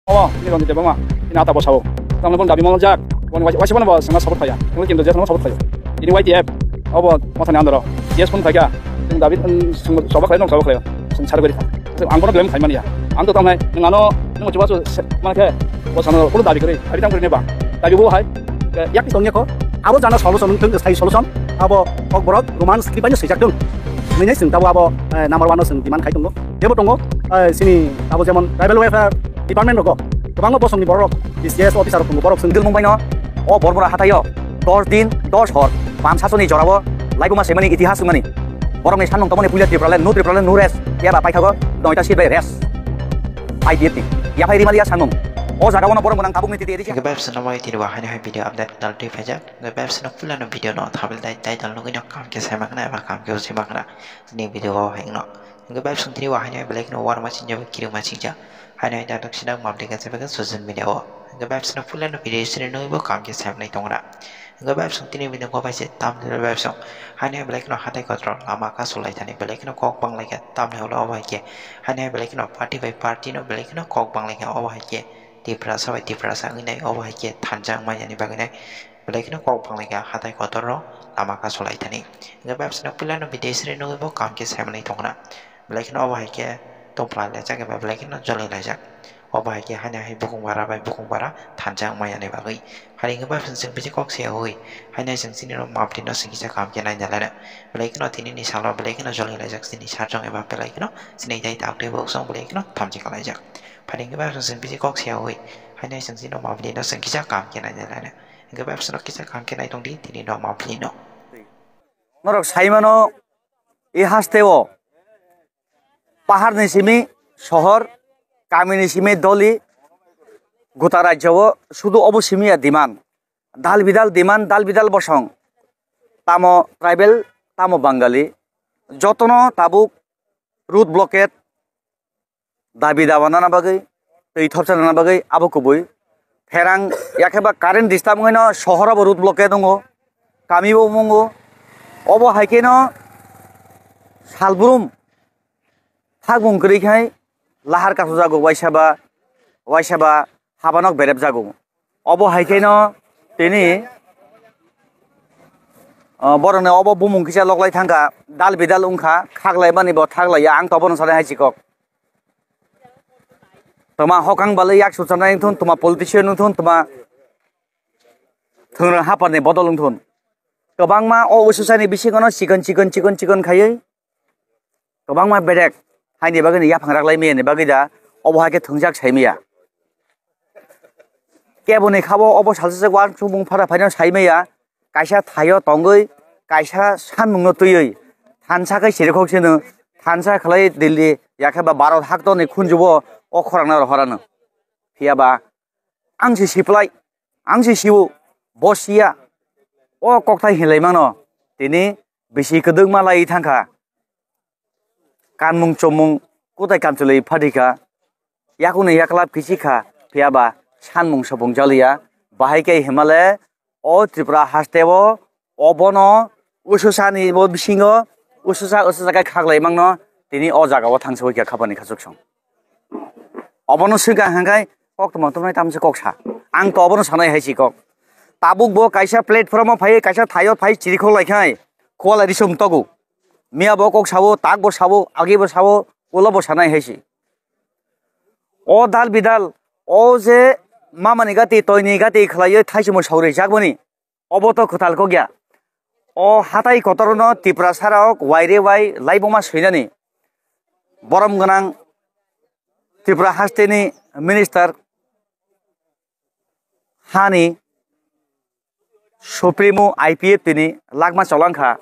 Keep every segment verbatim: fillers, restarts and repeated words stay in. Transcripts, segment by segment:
Omo, ini Ranjit Debbarma, ini ata bosao. Tamni bon dabi mano jak, bon wai-, waisa bono bo sengma support khaya. Ini kintu je sengma support khaya. Ini Y T F, obo motha ni andaro. Yes phone khaika. Ini dabi, mm, sengma soba khlai, nong soba khlai. Seng sar gari kha. Ang bono blame khai mania. Ang to tamnai, nang ano, nang chuba chu se, mana khe, bo sano, kulo dabi kri. Abi tam kri ne ba. Dabi bo hai. Yak tong yako. Abo jana solution, thung sai solution. Abo, kok borok, romance, kri paino sejak thung. Mene sing tabo abo, eh, number one o sing demand khai tongo. Jebo tongo, eh, sini abo jemon tribal welfare department rogo kwbangma bosongni borok, B C S officer rok tongo, borok chwng dilmung baino o Borbora hathaio dos din dos hor bam sasoni jorao laibuma semani itihas wngmani. Borokni sanmung tongmani puila Tripura le no, Tripura le no rest, phiya ba paithago noita seat bai rest. I P F T yaphai rimaliya sanmung. O jaga ono borok gwnang tabukni titi edisi. Hingke bebsano bai tini bo haino hai video update dal twi phaijak. Hingke bebsano puilano video no thabil dai title nugui no kam khe sai makna eba kam khe usui makna. Tini video o hai no. Hingke bebsong tini bo haino hai belai kheno warma sinjak kirima sinjak. Haino hai dadak sinak mabli khe sebaga social media o. Hingke bebsano puilano video sini nugui bo kam khe sai manai tongra. Hingke bebsong tini video ko bai se thumbnail bebsong. Haino hai belai kheno hatai kotor lama kasu lai thani belai kheno kok bang lai khe thumbnail o bai khe. Haino hai belai kheno party bai party no belai kheno kok bang lai khe obo hai khe. Tiprasa bai Tiprasa wngwi nai, obo hai khe thansa wngmani bagwi nai. Belai kheno kok bang lai kha hatai kotor rok lama kasu lai thani. Hingke bebsano puilano video sini nugui bo kam khe sai manai tongna. Belai kheno obo hai khe tongpla laijak eba belai kheno joli laijak. Obo hai khe haino hai bukung bara bai bukung bara thansa wngmani bagwi. Hari hingke bebsano chwng bisi kok se hui. Haino chwng chini rok mapli no chwng kisa kam khe nai nalai no. Belai kheno tini ni salo belai kheno joli laijak chini sarjong eba belai kheno chini tai tak tei bok song belai kheno thamchi kalaijak. Phani hingke bebsano chwng bisi kok se hui. Haino chwng chini rok mapli no chwng kisa kam khe nai nalai no. Hingke bebsano kisa kam khe nai tongdi tini no mapli no. Norok sai mano, e haste o pahar ni simi sohor, kami ni simi doli, gota rajya o sudu obo simi ya demand. Dal bidal demand, dal bidal bosong. Tamo tribal, tamo Bangali. Jotono tabuk road blockade, dabi daba nana bagwi, twi thopsa nana bagwi abo kubui. Pherang yakhe ba current disturb wngwi no sohor o bo road blockade wngo, kami bo wngo. Obo hai khe no salbrum thakbung kwrwi khai lahar kasu jago, waisa ba, waisa ba habanok berep jago. Obo hai khe no tini, ah, borokni obo bumung kisa loklai thangkha, dal bidal wngkha, khaklai mani bo thaklaiya, ang to bono sanai hai chikok. Toma hokang balai yak suchanai wngthun, toma politician wngthun, toma thwngrwng haparni bodol wngthun. Kwbangma o ususani bisingono chikon, chikon, chikon, chikon khaiwi kwbangma bedek haini bagwino yaphang raklai miyani bagwi da obo hai khe thwngjak sai miya. Keboni khabo obo salsa se uansukmung phara phaino sai maya, kaisa thaio tongwi, kaisa sanmungno twiwi, thansa khe sirikhok sino, thansa khlai Delhi, yakhe ba Bharat haktoni khunjubo o khorangno rohorano. Phiya ba ang se siplai, ang se siwo, bo siya, o kokthai hinlai mano, tini bisi kwdwkma lai thangkha. Kanmung chomung kutai kamchwlwi phatikha, yakungni yaklap kichikha, phiya ba sanmung sopung jaliya. Bahai khe himale o Tripura haste o obono ususani bo bisingo ususa ususa khe khaklai mangno tini o jaga o thangsawi kha khapani khachuk song. Obono swikha hwnkhai kok tongma tongmani tamse kok sa. Ang to obono sanai hai si kok. Tabuk bo kaisa platform o phai kaisa thaio phai chirikhok lai khai kuala risum togu. Miya bo kok sabo, tak bo sabo, agi bo sabo, ulo bo sanai hai si. O dal bidal, o je mamani gati, toini gati khlaiwi thaisimo sauri jakmani, obo to kwtal kok ya. O hatai kotor no Tripura sara o waire wai laibuma swinani borom gwnang Tripura hasteni minister hani Supremo I P F T ni lagma cholangkha.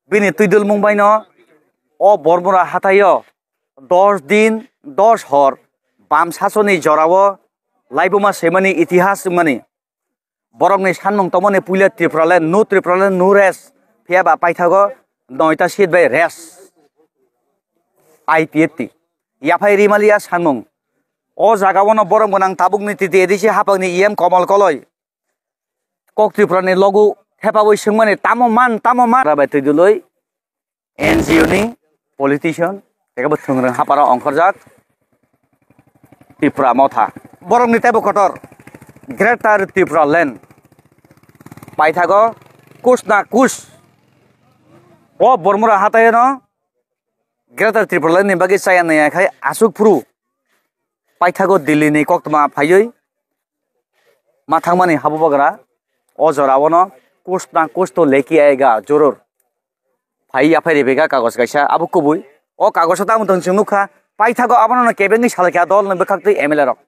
Bini twidulmung baino o Bormura hathaio dos din dos hor bam sasoni jorao laibuma swimani itihas wngmani. Borokni sanmung tongmani puila Tripura le no, Tripura le no rest. Phiya ba paithago noita seat bai rest. I P F T. Yaphai rimaliya sanmung. O jaga ono borom gwnang tabukni T T A D C hapangni E M Komol Koloi. Kok Tripura ni logo thepawi swngmani tamo man, tamo man. Rabai twi dului N G O ni politician, tei bo thwngrwng haparo ongkhorjak Tripura Motha. Borokni teibo kotor Greater Tripura Land paithago kus na kus o Bormura hataino Greater Tripura Land ni bagwi chaya naiya khai aswk phuru paithago Delhi ni koktwma phaiwi ma thangmani habubagra o jora o no kus na kus to leki aega joror. Phai yaphai ribega kagoj kaisa abo kubui. O kagojo tamo tong chwng nukha. Paithago abono no kebengwi salkha dol ni bwkhaktwi M L A rok.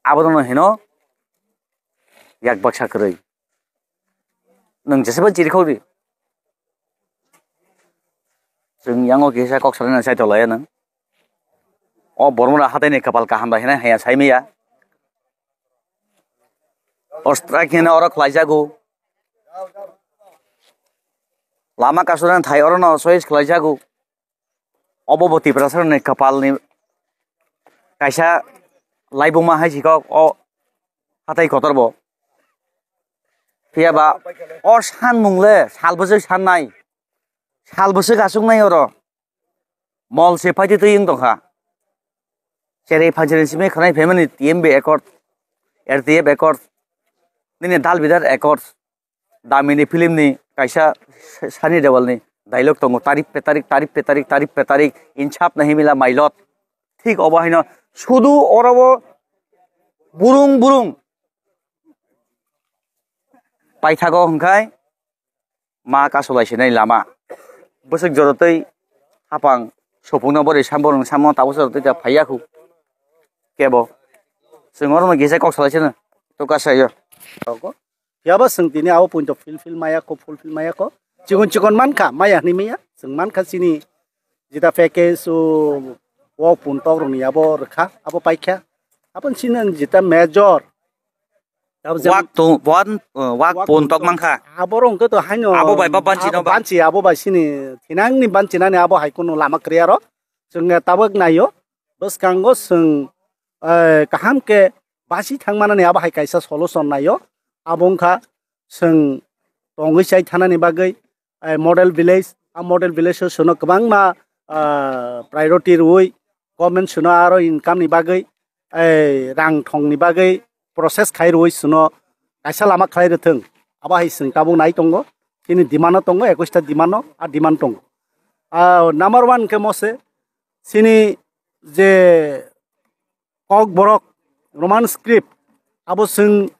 Abono no hino yak baksa kwrwi. Nwng jesebo chirikhok di. Chwng yango kisa kok salai na chai tolai nang. O Bormura hatai ni kapal kaham bai hinai haya sai miya. Ostra khe oro khlai jago. Lama kasura thai oro no choice khlai jago. Obo bo Tiprasa ni kapal ni kaisa laibuma hai sikok o hatai kotor bo. Phiya ba o sanmung le sal bwswk sannai. Sal bwswk aswk nai oro. Mol se paiti twi wng tongkha. Cherei phancherei simi khwnai phaimani T M B Accord, R T F Accord, nini Dal Bidar Accord, Damini film ni kaisa Sunny Deol ni dialogue tongo, "Tarif pe tarik, tarif pe tarik, tarif pe tarik, insaf nahi mila mailot." Thik obo haino sudu oro o burung burung paithago hwnkhe ma kasulai sinai lama. Bwswk jorotwi hapang sopungno bori sambo rwng samo tabuk jorotwi ta phaiya khu kebo. Chwng orono kisa kok salai sino to kasayo. Phiya ba chwng tini abo point of fulfill maya ko, fulfill maya ko. Chikon chikon mankha, maya hwnwi maya. Chwng mankha chini jeta package o, o pun tok rwni abo rwkha, abo paikha. Abo chini jeta major. Abo jemon wak to, wan, uh, wak wak pun pun tok tok mankha. Abo rong khe to haino abo bai ba banchi abo no ba? Banchi abo bai sini thinang ni banchi nani abo hai kuno lama kriya ro. Chwng tabuk naio. Bwskango chwng, eh, kaham khe basi thangmanani abo hai kaisa solution naio. Abo wngkha chwng tongwi chai thanani bagwi, eh, model village, a model village o chwngno kwbangma, ah, priority rwui government chwngno aro income ni bagwi, eh, rang thong ni bagwi process khai rwui chwngno kaisa lama khlai rwthwng. Abo hai chwng tabuk nai tongo, chini demand o tongo, ekwis ta demand o, a demand tongo. Ah, number one khe mo se, chini je Kokborok, Roman script, abo chwng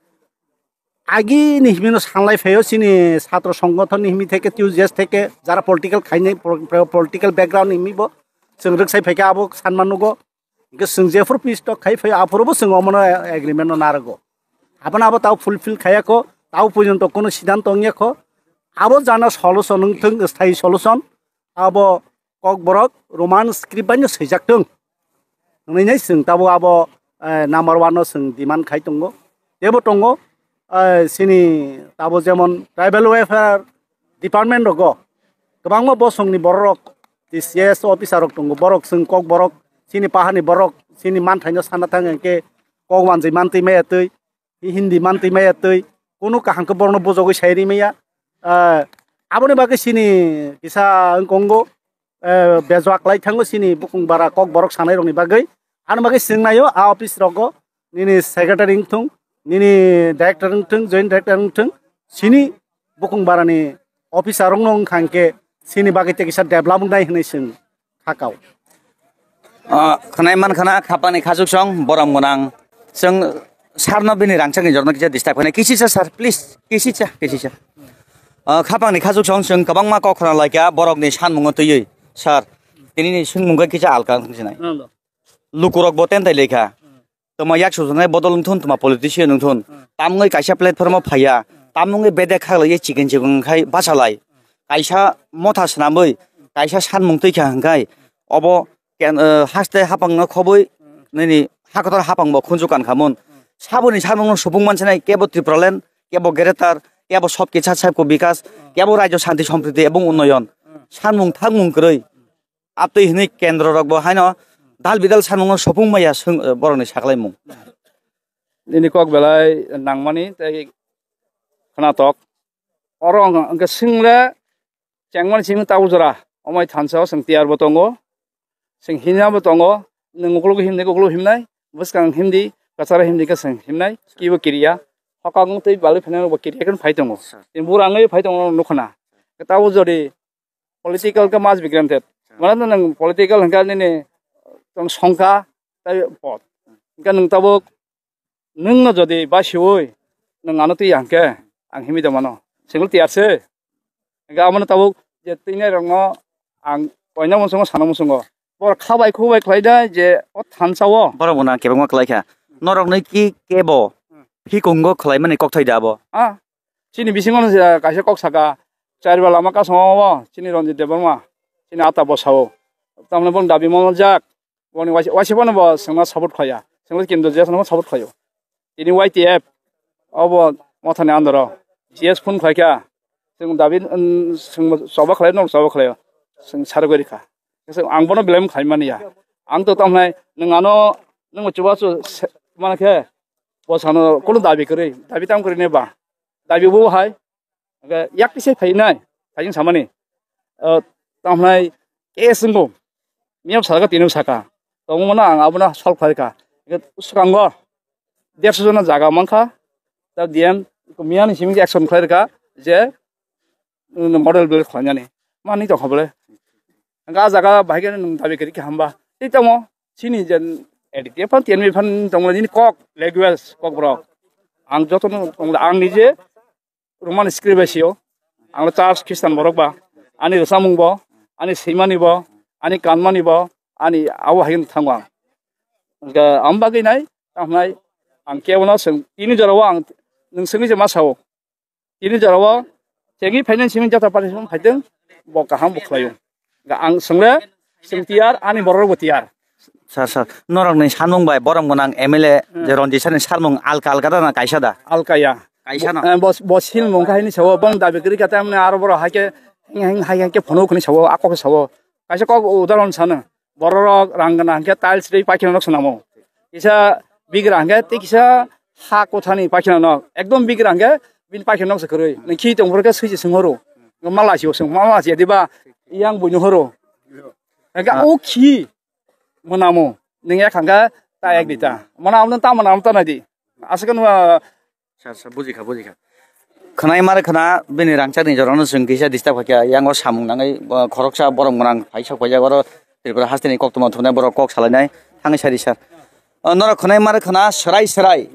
agi ni himino sanlai phaio, chini satro songothon ni himi theke, T U J S theke, jara political khainai, pro-, pro-, political background ni himi bo chwng rwksai phaikha, abo sanma nugo. Hwnkhe chwng jephuru peace talk khai phaio, aphuru bo chwng omono agreement no narwgo. Abono abo tao fulfill khaiya kho, tao porjonto kono siddhanto wngya kho. Abo jana solution wngthwng, sthayi solution. Abo Kokborok Roman script bai no swijak thung. Hwnwi nai chwng tabuk abo, eh, number one no chwng demand khai tongo. Tebo tongo, eh, chini tabuk jemon tribal welfare department rogo kwbangma bosongni bororok T C S officer rok tongo. Borok chwng Kokborok chini paharni borok chini manthaino sana thang hwnkhe kok wanjwi mantwi maya twi. Hindi mantwi maya twi, kunu kaham khe borokno bujogwi sai ri maya. Ah, aboni bagwi chini kisa wngkongo, eh, bejo aklai thango chini bukung bara Kokborok sanai rokni bagwi. Ani bagwi swngnaio a office rogo, nini secretary wngthung, nini director wngthung, joint director wngthung, chini bukung barani officer rokno wngkha hwnkhe chini bagwi tei kisa develop wngnai hwnwi chwng khakao. Ah, khwnai man khana khapani khachuk song borom gwnang. Chwng sarno bini rangchakni jorno kisa disturb khwnai. Kisicha sir, please, kisicha, kisicha. Ah, khapangni khachuk song chwng kwbangma kok khna laikha borokni sanmungo twiwi. Sir, tinini swngmung khe kisa alka wngsinai. Lukurok bo tentai laikha. Toma yak sujaknai bodol wngthun, toma politician wngthun. Tamungwi kaisa platform o phaiya. Tamungwi bedek khaklaiwi chikon chikon khai bachalai. Kaisa motha swnamwi, kaisa sanmung twi kha hwnkhai. Obo ken-, eh, haste hapangno khobwi nini hakotor hapangbo khunju kankhamun. Saboni sanmungno supung mansinai kebo Tripuraland, kebo Greater, kebo Sobki Sat Sabko Bikas, kebo Rajyo Shanti Sompriti ebong Unnoyon. Sanmung thangmung kwrwi. Abtwi hwnwi kendro rok bo haino dal bidal sanmung no sopung maya swng, eh, borok ni saklaimung. Nini kok belai nangmani tei khwnatok. Oro ang hwnkhe swng le chengmani simi tabuk jora omai thansa o swng tiyar bo tongo, swng himya bo tongo, nwng ukuluk himnai ukuluk himnai, bwskang himdi, kwcharo himdi khe chwng himnai, kibo kiriya. Hokak wng twi balwi phainai bo kiriya khe phai tongo. Tini bura wngwi phai tongo nukho na. Tabuk jodi political khe mas be granted. Mane nwng political hwnkha nini tong songkha tei pot. Hwnkhe nwng tabuk nwngno jodi basiwi nwng ano twi ya hwnkhe ang himwi tongmano. Sengkhe tiyar se. Hwnkhe abono tabuk je twinai rokno ang koina muchungo sana muchungo. Bor khabai khubai khlainai je o thansa o. Borok bo nang kebengma khlaikha. Norokni ki kebo Hmm. phikungo khlaimani kokthai da abo? Ah, chini bisingo no kaisa kok saka. Chariba lama kasongo o chini Ranjit Debbarma. Chini ata bosao. Tamni bon dabi mo jak. Boni waisa, waisa bono bo chwngno support khlaiya. Chwngno kintu je chwngno support khlaio. Tini Y T F obo mothani andoro G S phone khlaikha. Chwng dabi, um, chwng choba khlai, nok choba khlaio. Chwng sargwi rikha. Chwng ang bono blame khlai mani ya. Ang to tamnai nwng ano nwng chubachu se-, mane khe bo sano kunu dabi kwrwi. Dabi tam kwrwi ne ba. Dabi bo hai. Hwnkhe yak tise phainai, phaiyung samani. O, tamhnai case wngkho. Miyap saka, tini saka. Tongmano ang abono solve khlaikha. Hwnkhe swkango derso jona jaga mankha. Ta D M miyani simi action khlairwkha je, mm, model build khlainani. Mani tongkha bole. Hwnkhe a jaga bahai khe nwng dabi kwrwi khe hamba. Tei tamo chini je edit phan tini phan tongmani kok language kok borok. Ang jotono tongla ang nije Roman script bai sio. Ang church Christian borok ba. Ani rwchapmung bo, ani swimani bo, ani kanmani bo, ani abo hai thango ang. Hwnkhe ang bagwi nai, tamo nai, ang kebono swng, tini jorao ang nwng swngwi se ma sao. Tini jorao chengwi phainani simi jata party song phaiteng, bo kaham bo khlaio. Ang swngle, chwng tiyar, ani borok bo tiyar. Sir, sir, norokni samung bai borok gwnang M L A Hmm. je Ranjit sir ni samung alka alka da na kaisa da? Alka ya. Kaisa no? Eh, bo, bo sil mung kha hini sao, bong dabi kwrwi kha tamni aro borok hai khe, heng, heng, hai, hai khe phano khni sao, ako khe sao. Kaisa kok udahoron sano. Borok rok rang gwnang hwnkhe tiles tei pakhirok swnamo. Kisa bigra hwnkhe tei kisa ha kothani pakhirok no. Ekdom bigra hwnkhe bini pakhirok se kwrwi. Nang khi tong phuru khe swi se swnghoro. Mala sio swng, mala sio diba? Yang buino horo. Hwnkhe Ah. o khi mwnamo. Nang yak hwnkhe ta yak di ta. Mwnamo ta mwnamo ta nai di. Aswk no, ah, Sir, sir, bujikha, bujikha. Khwnai mar khwna bini rangchakni jorano chwng kisa disturb khaikha, yango samung nangwi, uh, khoroksa borok gwnang phai sok paijak, oro Tripura hasteni koktwma thumnai borok kok salainai thangwi sari sir. Uh, norok khwnai mar khwna swrai swrai.